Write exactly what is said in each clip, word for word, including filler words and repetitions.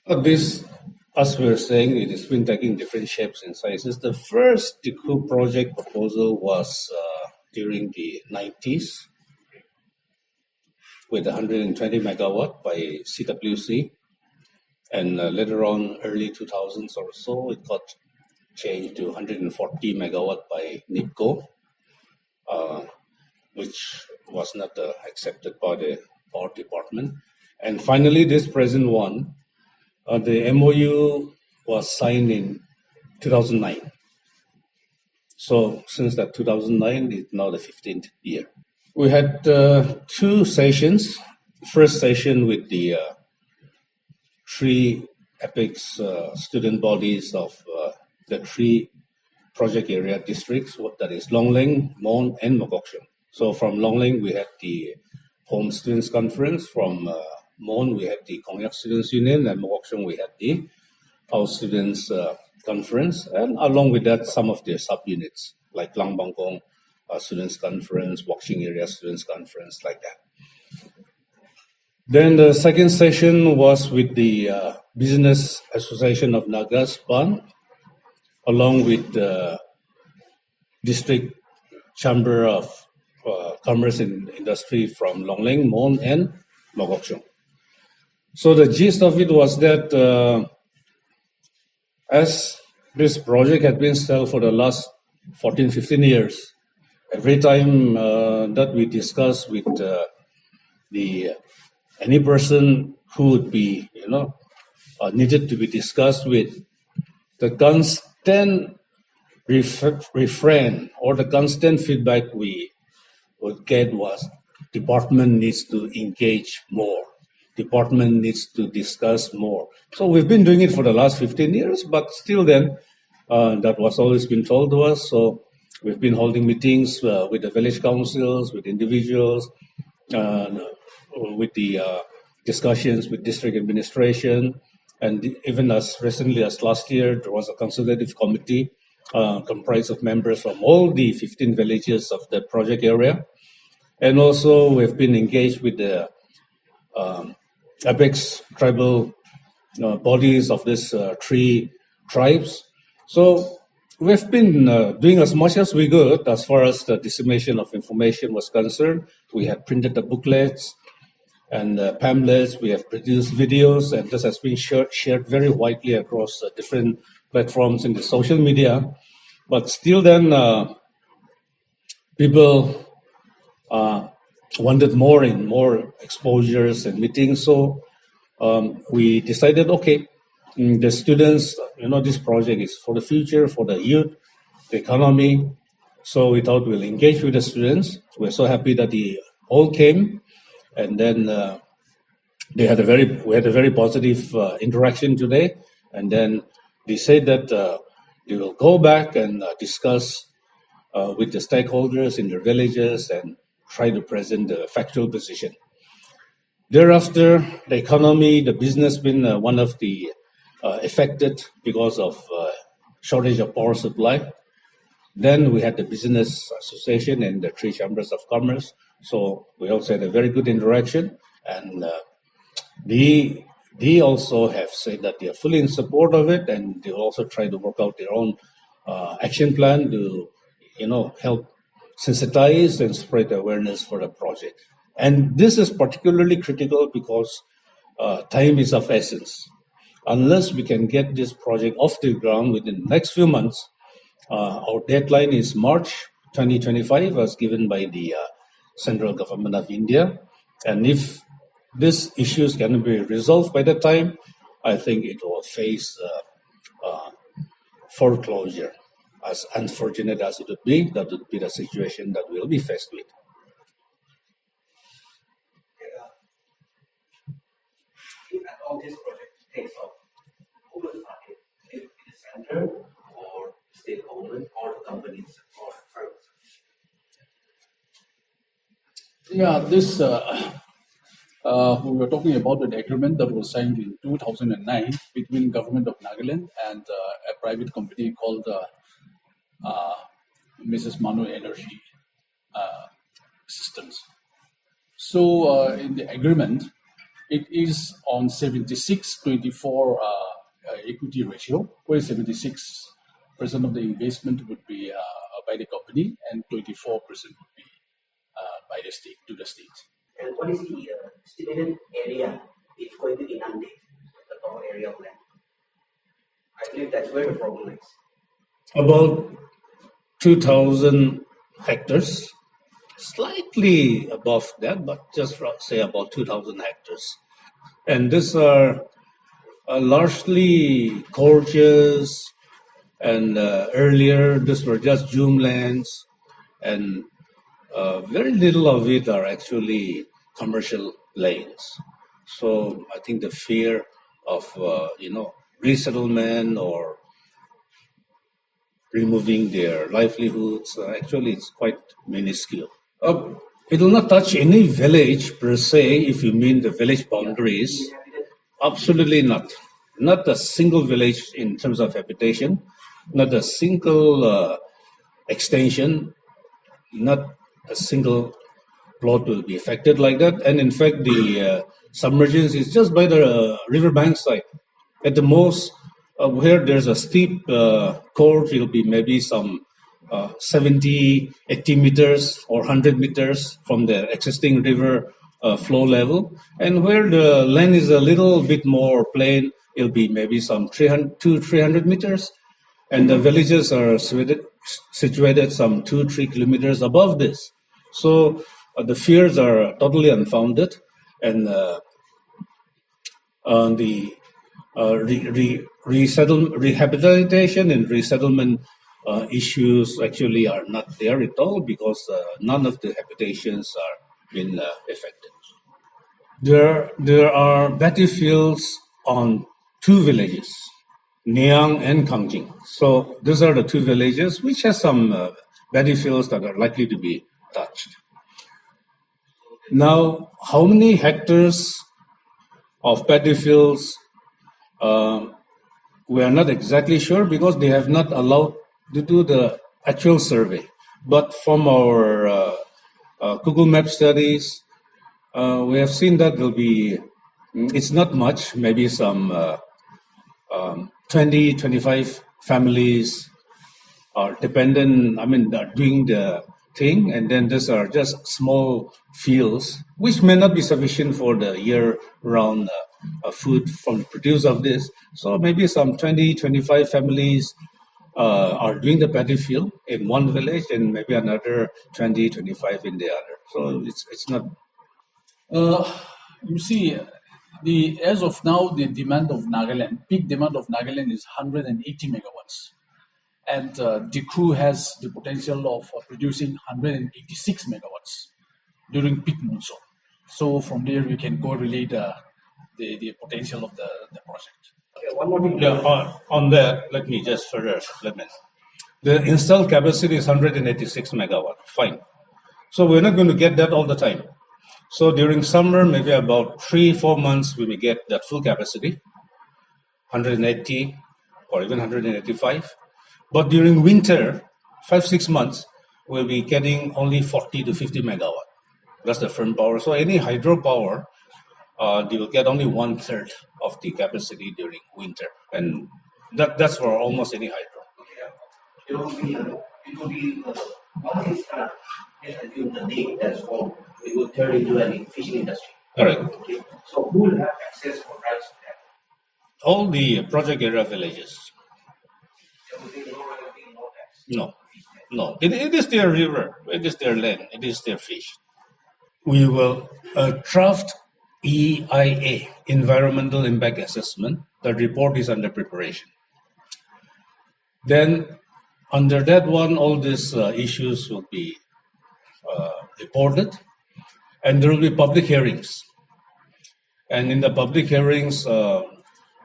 Uh, This, as we were saying, it has been taking different shapes and sizes. The first Dikhu project proposal was uh, during the nineties with one hundred twenty megawatt by C W C. And uh, later on, early two thousands or so, it got changed to one hundred forty megawatt by NEEPCO, uh, which was not uh, accepted by the power department. And finally, this present one, uh, the M O U was signed in two thousand nine. So since that two thousand nine, it's now the fifteenth year. We had uh, two sessions. First session with the uh, three apex uh, student bodies of uh, the three project area districts, what- that is Longleng, Mon, and Mokokchung. So from Longleng, we had the Phom Students Conference. From uh, Mon, we had the Konyak Students Union, and Mokokchung, we had the Phao Students uh, Conference, and along with that, some of their subunits like Langbangkong uh, Students Conference, Wakching Area Students Conference, like that. Then the second session was with the uh, Business Association of Nagas, BAN, along with the District Chamber of uh, Commerce and Industry from Longleng, Mon, and Mokokchung. So the gist of it was that uh, as this project had been stalled for the last fourteen, fifteen years, every time uh, that we discuss with uh, the any person who would be, you know, uh, needed to be discussed with, the constant ref- refrain or the constant feedback we would get was department needs to engage more. Department needs to discuss more. So we've been doing it for the last fifteen years, but still then, uh, that was always been told to us. So we've been holding meetings uh, with the village councils, with individuals, uh, with the uh, discussions with district administration. And even as recently as last year, there was a consultative committee uh, comprised of members from all the fifteen villages of the project area. And also, we've been engaged with the um, apex tribal uh, bodies of these uh, three tribes. So we've been uh, doing as much as we could as far as the dissemination of information was concerned. We have printed the booklets and uh, pamphlets. We have produced videos, and this has been shared, shared very widely across uh, different platforms in the social media. But still, then uh, people uh, wanted more and more exposures and meetings. So um, we decided, okay, mm, the students, you know, this project is for the future, for the youth, the economy. So we thought we'll engage with the students. We're so happy that they all came, and then uh, they had a very we had a very positive uh, interaction today. And then they said that uh, they will go back and uh, discuss uh, with the stakeholders in their villages and try to present the factual position. Thereafter, the economy, the business been uh, one of the uh, affected because of uh, shortage of power supply. Then we had the business association and the three chambers of commerce. So we also had a very good interaction, and uh, they they also have said that they are fully in support of it, and they also try to work out their own uh, action plan to, you know, help sensitize and spread awareness for the project. And this is particularly critical because uh, time is of essence. Unless we can get this project off the ground within the next few months, uh, our deadline is March twenty twenty-five, as given by the uh, central government of India. And if these issues cannot be resolved by that time, I think it will face uh, uh, foreclosure. As unfortunate as it would be, that would be the situation that we'll be faced with. If and how this project takes off, who will fund it? Will it be the center or state government or the companies or firms? Yeah, this uh, uh, we were talking about an agreement that was signed in two thousand nine between government of Nagaland and uh, a private company called uh, uh, Missus Manu Energy uh, Systems. So uh, in the agreement, It is on seventy-six twenty-four uh, uh, equity ratio, where seventy-six percent of the investment would be uh, by the company and twenty-four percent would be uh, by the state, to the state. And what is the uh, estimated area it's going to inundate, the total area of land? I believe that's where the problem is. About two thousand hectares, slightly above that, but just ro- say about two thousand hectares. And these are uh, largely gorges, and uh, earlier these were just jume lands, and uh, very little of it are actually commercial lands. So I think the fear of uh, you know resettlement or removing their livelihoods uh, actually it's quite minuscule. Uh, it will not touch any village per se if you mean the village boundaries. Absolutely not. Not a single village in terms of habitation, not a single uh, extension, not a single plot will be affected like that. And in fact, the uh, submergence is just by the uh, river bank side. At the most, uh, where there's a steep uh, gorge, it'll be maybe some uh, seventy, eighty meters or one hundred meters from the existing river uh, flow level. And where the land is a little bit more plain, it'll be maybe some three hundred, two, three hundred meters. And the villages are situated, situated some two, three kilometers above this. So uh, the fears are totally unfounded. And uh, uh, the uh, re- re- resettle- rehabilitation and resettlement uh, issues actually are not there at all because uh, none of the habitations are been uh, affected. There, there are paddy fields on two villages, Niang and Kangjing. So these are the two villages which has some uh, paddy fields that are likely to be touched. Now, how many hectares of paddy fields? Uh, we are not exactly sure because they have not allowed to do the actual survey. But from our uh, uh, Google Map studies, uh, we have seen that there'll be, mm, it's not much, maybe some uh, um, twenty, twenty-five families are dependent, I mean, are doing the thing, and then these are just small fields, which may not be sufficient for the year round uh, uh, food from the produce of this. So maybe some twenty, twenty-five families uh, are doing the paddy field in one village, and maybe another twenty, twenty-five in the other. So it's, it's not. Uh, you see, the as of now, the demand of Nagaland, peak demand of Nagaland is one hundred eighty megawatts. And uh, Dikhu has the potential of uh, producing one hundred eighty-six megawatts during peak monsoon. So from there, we can correlate uh, the, the potential of the, the project. Okay, one more thing. Yeah, on, on that, let me just further supplement. The installed capacity is one hundred eighty-six megawatt. Fine. So we're not going to get that all the time. So during summer, maybe about three, four months, we may get that full capacity, one hundred eighty or even one hundred eighty-five. But during winter, five, six months, we'll be getting only forty to fifty megawatt. That's the firm power. So any hydropower, uh, they will get only one third of the capacity during winter. And that, that's for almost any hydro. It will be, uh, it will be uh, once it start, just assume the lake that's formed, it will turn into a fishing industry. Correct. Okay. So who will have access or rights to that? All the project area villages. There will be no, there will be no tax. No, no. It, it is their river. It is their land. It is their fish. We will uh, draft E I A, Environmental Impact Assessment. The report is under preparation. Then, under that one, all these uh, issues will be uh, reported, and there will be public hearings. And in the public hearings, uh,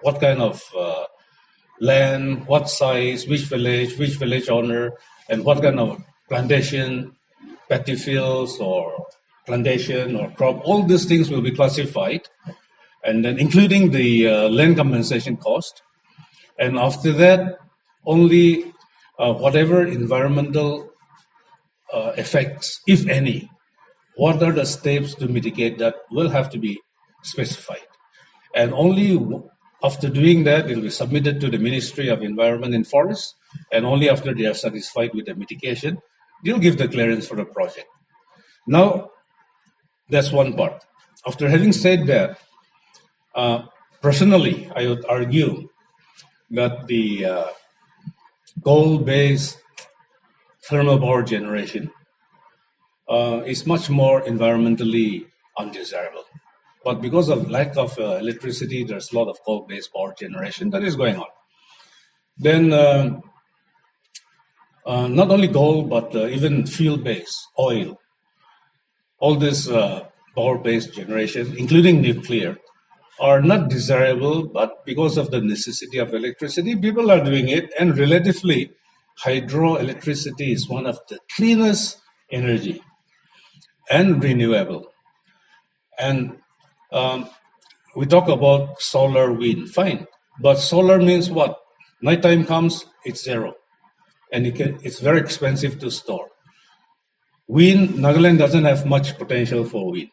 what kind of uh, land, what size, which village, which village owner, and what kind of plantation, paddy fields or plantation or crop, all these things will be classified, and then including the uh, land compensation cost. And after that, only uh, whatever environmental uh, effects, if any, what are the steps to mitigate that will have to be specified. And only w- after doing that, it will be submitted to the Ministry of Environment and Forest. And only after they are satisfied with the mitigation, they'll give the clearance for the project. Now, that's one part. After having said that, uh, personally, I would argue that the uh, coal based thermal power generation uh, is much more environmentally undesirable. But because of lack of uh, electricity, there's a lot of coal based power generation that is going on. Then, um uh, not only coal, but uh, even fuel based, oil, all this uh, power based generation, including nuclear, are not desirable, but because of the necessity of electricity, people are doing it, and relatively, hydroelectricity is one of the cleanest energy and renewable. And um, we talk about solar, wind, fine. But solar means what? Nighttime comes, it's zero. And it can, it's very expensive to store. Wind, Nagaland doesn't have much potential for wind.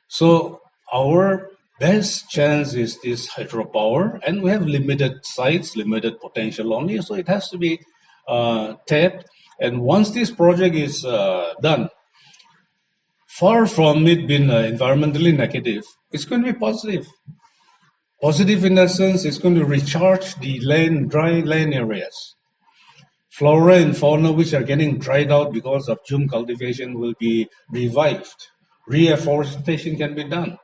So our best chance is this hydropower, and we have limited sites, limited potential only. So it has to be uh, tapped. And once this project is uh, done, far from it being uh, environmentally negative, it's going to be positive. Positive in the sense it's going to recharge the land, dry land areas. Flora and fauna which are getting dried out because of jhum cultivation will be revived. Reforestation can be done.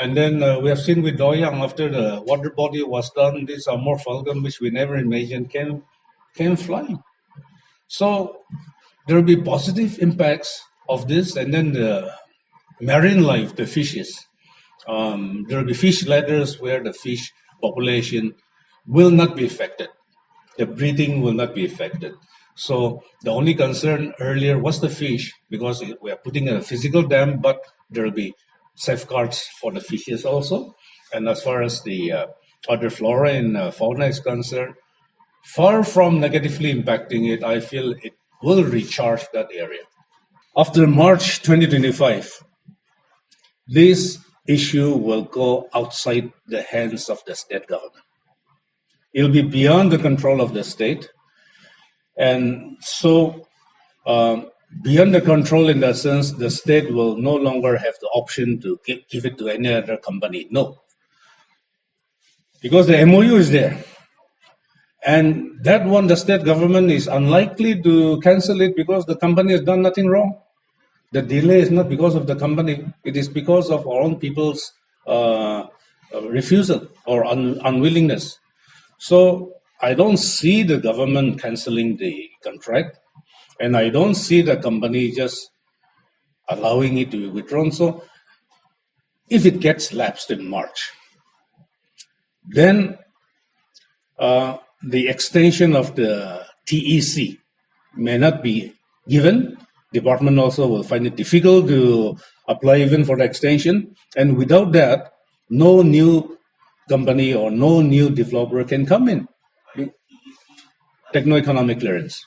And then uh, we have seen with Doyang, after the water body was done, these are more falcon which we never imagined came came flying. So there will be positive impacts of this, and then the marine life, the fishes. Um, there will be fish ladders where the fish population will not be affected. The breeding will not be affected. So the only concern earlier was the fish, because we are putting a physical dam, but there will be safeguards for the fishes also. And as far as the uh, other flora and uh, fauna is concerned, far from negatively impacting it, I feel it will recharge that area. After March twenty twenty-five, this issue will go outside the hands of the state government. It'll be beyond the control of the state. And so, um, beyond the control in that sense, the state will no longer have the option to gi- give it to any other company. No. Because the M O U is there. And that one, the state government is unlikely to cancel it because the company has done nothing wrong. The delay is not because of the company, it is because of our own people's uh, uh, refusal or un- unwillingness. So I don't see the government canceling the contract, and I don't see the company just allowing it to be withdrawn. So if it gets lapsed in March, then uh, the extension of the T E C may not be given. Department also will find it difficult to apply even for the extension. And without that, no new company or no new developer can come in. Techno-economic clearance.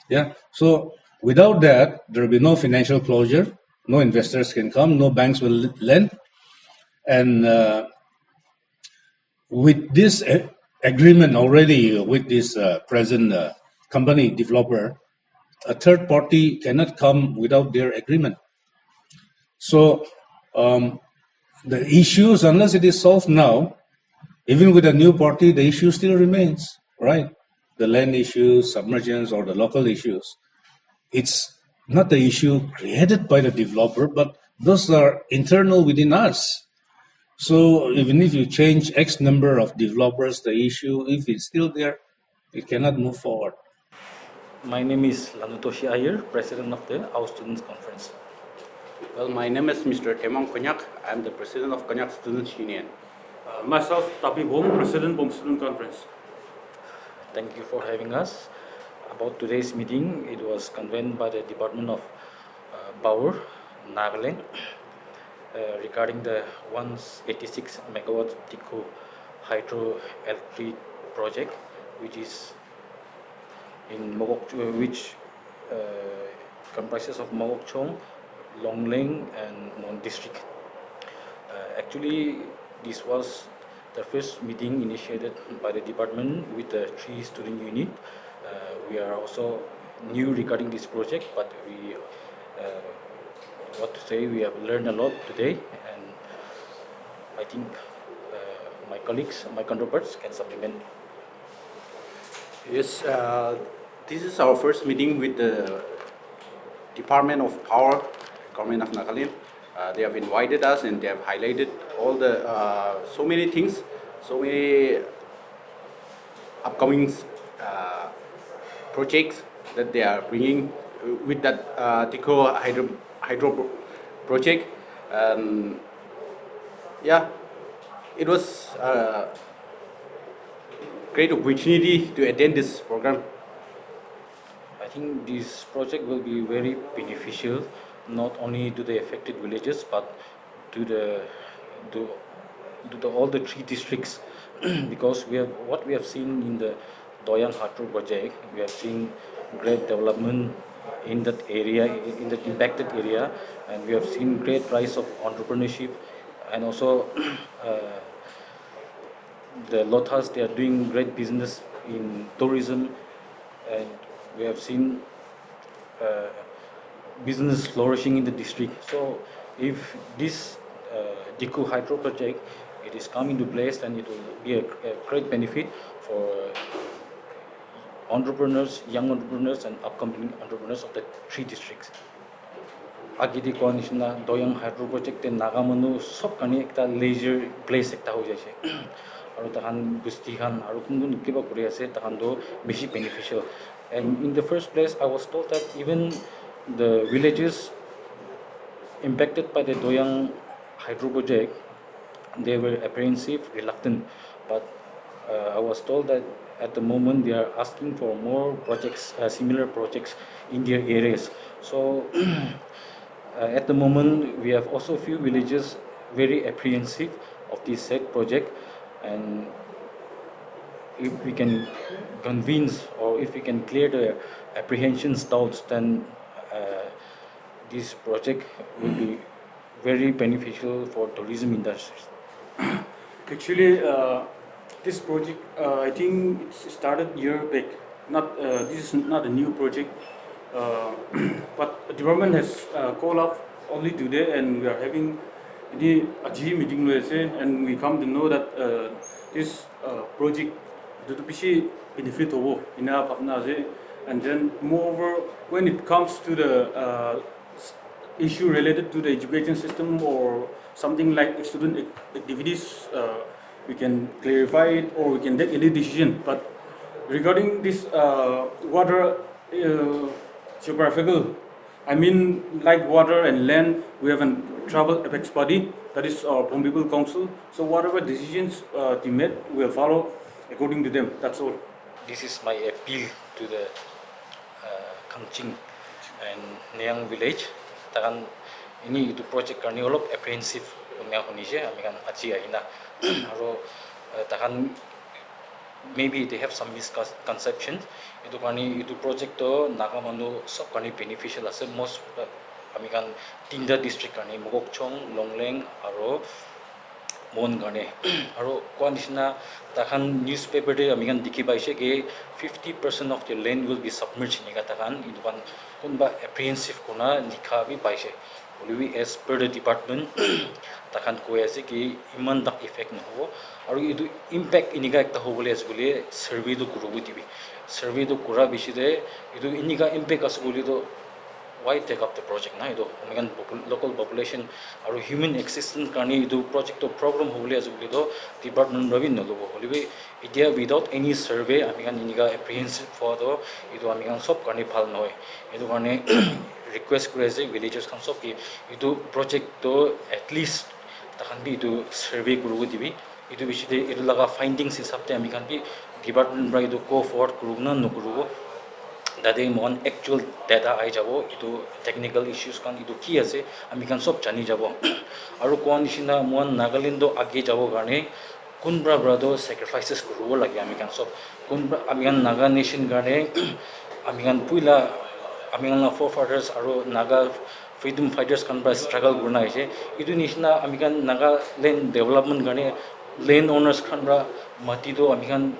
Yeah. So without that, there will be no financial closure. No investors can come. No banks will lend. And uh, with this a- agreement already with this uh, present uh, company developer, a third party cannot come without their agreement. So um, the issues, unless it is solved now, even with a new party, the issue still remains, right? The land issues, submergence, or the local issues. It's not the issue created by the developer, but those are internal within us. So even if you change X number of developers, the issue, if it's still there, it cannot move forward. My name is Lanutoshi Ayer, President of the Ao Students Conference. Well, my name is Mister Temang Konyak. I'm the president of Konyak Students Union. Uh, myself, Tapi Bom, President, Bom Student Conference. Thank you for having us. About today's meeting, it was convened by the Department of uh, Baur, Nagaland, uh, regarding the one eighty-six megawatt Dikhu hydroelectric project, which is in Mokok, uh, which uh, comprises of Mokokchung, Longleng, and Mon District. Uh, Actually, this was the first meeting initiated by the department with the three student unit. Uh, we are also new regarding this project, but we, uh, what to say, we have learned a lot today, and I think uh, my colleagues, my counterparts can supplement. Yes, uh, this is our first meeting with the Department of Power, Government of Nagaland. Uh, they have invited us and they have highlighted all the uh, so many things, so many upcoming uh, projects that they are bringing with that uh, Dikhu hydro hydro pro- project. And yeah, it was a great opportunity to attend this program. I think this project will be very beneficial not only to the affected villages but to the to, to the, all the three districts because we have what we have seen in the Doyang Hydro project, we have seen great development in that area, in the impacted area, and we have seen great rise of entrepreneurship, and also uh, the Lothas, they are doing great business in tourism, and we have seen uh, business flourishing in the district. So if this uh, Dikhu Hydro project, it is come into place, then it will be a, a great benefit for entrepreneurs, young entrepreneurs and upcoming entrepreneurs of the three districts. Agidi koa nishina Doyang Hydro project te Naga manu sob karne ekta leisure place ekta hoi jaise. Aru tahan busti khan aru kun kun kiba kuri ase, tahan toh bishi beneficial. And in the first place, I was told that even the villages impacted by the Doyang Hydro project, they were apprehensive, reluctant, but uh, I was told that at the moment they are asking for more projects, uh, similar projects in their areas. So uh, at the moment, we have also few villages very apprehensive of this said project, and if we can convince or if we can clear the apprehensions, doubts, then uh, this project will be very beneficial for tourism industries. Actually, uh, this project, uh, I think it started year back. Not uh, this is not a new project, uh, but the department has uh, called up only today, and we are having the aji meeting, and we come to know that uh, this uh, project itu bishi benefit hobo ena bhabna ase. And then moreover, when it comes to the uh, issue related to the education system or something like student activities, uh, we can clarify it or we can take any decision. But regarding this uh, water uh, geographical, I mean, like water and land, we have a tribal apex body, that is our Bhum People Council. So whatever decisions uh, they made, we'll follow according to them. That's all. This is my appeal to the uh, Kangching and Neyang village. Takan ini itu project karni olop apprehensive punya huni je ami kan aji ahina. Aro uh, takan maybe they have some misconceptions. Itu karni itu project to Naga manu sob karni beneficial ase. Most uh, ami kan tinta district karni Mokokchung, Longleng, aro Mon karne. Aro koa nishina takan newspaper te ami kan dikhi paise ki fifty percent of the land will be submerged enika takan itu kan kunba apprehensive kona likha bi paise. Hoilebi as per the department takan koi ase ki iman tak effect nahobo. Aro itu impact enika ekta hobole ase koile survey tu kuribo dibi. Survey tu kura bishi te itu enika impact ase koile tu why take up the project na itu ami kan local population aru human existence karne itu project to problem hobole ase koile to department para bi nalobo hoile bi etia without any survey ami khan enika apprehensive hua to itu ami khan sob karne bhal nohoi. Itu karne request kuri ase villagers khan sob ki itu project to at least takhan bi itu survey kuribo dibi. Itu bishi te itu laga findings hisab te ami khan bi department para itu go forward kuribo na nokuribo, tate moikhan actual data ahi jabo itu technical issues khan itu ki ase ami khan sob jani jabo. Aru koa nishina moikhan Nagaland toh age jabo karne kunba para toh sacrifices kuribo lage ami khan sob. Kunba ami khan Naga nation karne ami khan puila ami khan la forefathers aru Naga freedom fighters khan para struggle kurina aise. Etu nishina ami khan Nagaland development karne land owners khan para mati toh ami khan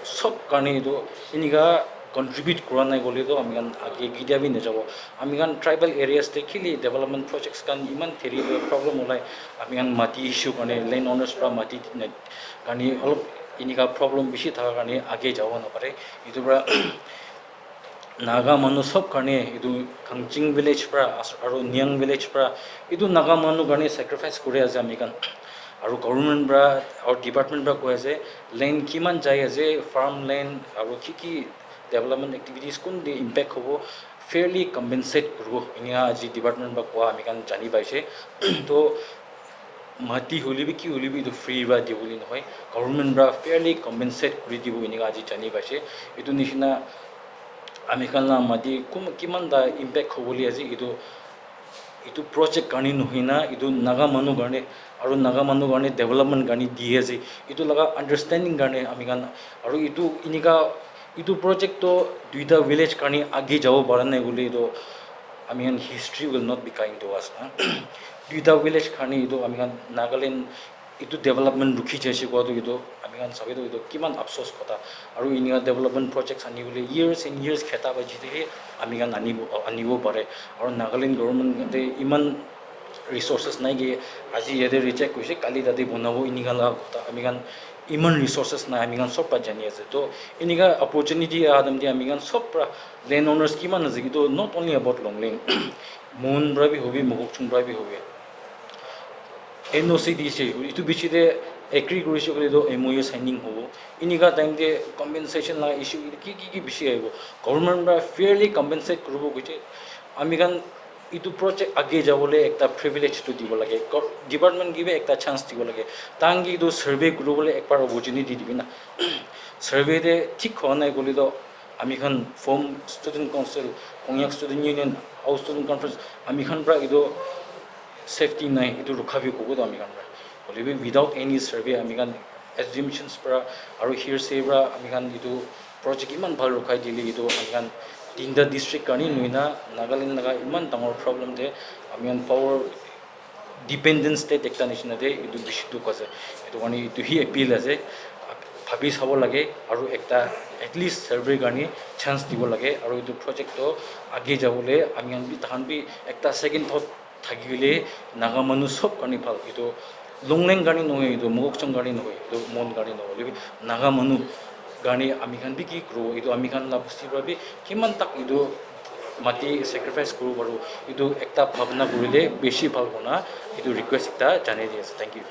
sob karne etu enika contribute kura nai koile toh ami khan age ketia bi najabo. Ami khan tribal areas te kile development projects khan iman theri para problem ulai, ami khan mati issue karne, land owners para mati karne olop enika problem bishi thaka karne age jabo napare. Etu para Naga manu sob karne etu Kangching village para as-, aru Niang village para etu Naga manu karne sacrifice kuri ase ami khan. Aru government para aru department para koi ase land kiman jai ase, farm land aru ki ki development activities kun te impact hobo, fairly compensate kuribo, enika aji department para koa ami khan jani paise. To mati hoile bi ki hoile bi etu free para dibole nohoi, government para fairly compensate kuri dibo enika aji jani paise. Etu nishina ami khan la mati kum-, kiman ta impact hobole ase, etu, etu project karne nohoi na, etu Naga manu karne aru Naga manu karne development karne di ase, etu laga understanding karne ami khan, aru etu enika, etu project toh duita village karne age jabo para nai koile toh ami khan history will not be kind to us na. Duita village karne etu ami khan Nagaland etu development rukhi jaise koa tu etu ami khan sabi tu etu kiman afsos kotha. Aru enika development projects ani bole years and years kheta ba jite hi ami khan ani, anibo pare. Aru Nagaland government te iman resources nai ki aji yate reject hoise, kali tate bonabo, enika laga kotha ami khan iman resources nai, ami khan sob para jani ase. To enika opportunity aha time te ami khan sob para land owners kiman ase, etu not only about Longleng, Mon para bi hobi, Mokokchung para bi hobi, N O C dise, etu bichi te agree kurise koile toh M O U signing hobo. Enika time te compensation laga issue ki ki ki bishi ahibo. Government para fairly compensate kuribo koise. Ami khan etu project age jabole ekta privilege tu dibo lage. Department ke bi ekta chance dibo lage. Tahan ke etu survey kuribole ekbar opportunity dibi na. Survey te thik hua nai koile toh ami khan form student council, Konyak Student Union, Ao Student Conference, ami khan para etu safety nai, etu rukha bi kobo toh ami khan para. Hoile bi without any survey ami khan assumptions para aru hearsay para ami khan etu project iman bhal rukhai dile etu ami khan tinta district karne nohoi na Nagaland laga iman dangor problem te ami khan power dependent state ekta nishina te etu bishi dukh ase. Etu karne etu hi appeal ase, bhabi sabo lage aru ekta at least survey karne chance dibo lage aru etu project toh age jabole ami khan bi, tahan bi ekta second thought thaki kele Naga manu sob karne bhal. Etu Longleng karne nohoi, etu Mokokchung karne nohoi, etu Mon karne nohoi, hoile bi Naga manu karne ami khan bi ki kuribo, etu ami khan la bosti para bi kiman tak etu mati sacrifice kuribo paribo, etu ekta bhabna kurile bishi bhal hobo na, etu request ekta janai di ase. Thank you.